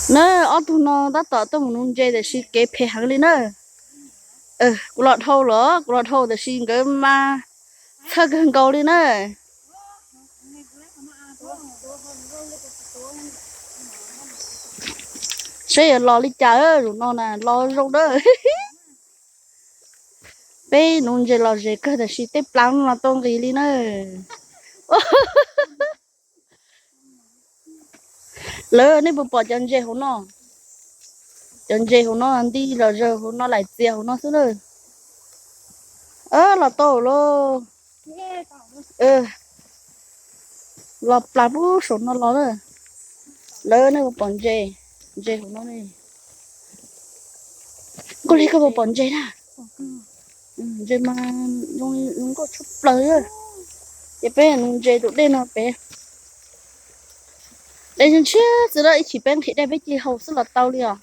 Na, ob tug no tab tom tuaj mus nuv ntses tiam sis kev phem heev li na. Kuv los dhau los, kuv los dhau tiam sis nkawd mas txhawj kawg nkaus li na. Saib yuav los li cas, zaum no na los zoo na. Peb nuv ntses los ze kawg tiam sis tej plaub no los tau nqis li na. Lawv, nej puas pom cov ntses hauv no? Cov ntses hauv no nti los zaws hauv no, laim txias hauv no xwb na. Los tau lauj. Los plas pub saum no los na. Lawv, nej puas pom ntses? Ntses hauv no ne. Koj li, koj puas pom ntses na? Ntses mas zoo nkauj tshaj plaws. Ces peb nuv ntses tus dej no pem. Dej ntshiab xwb na, ib chim peb nqhis dej peb cia li haus xwb los tau li os.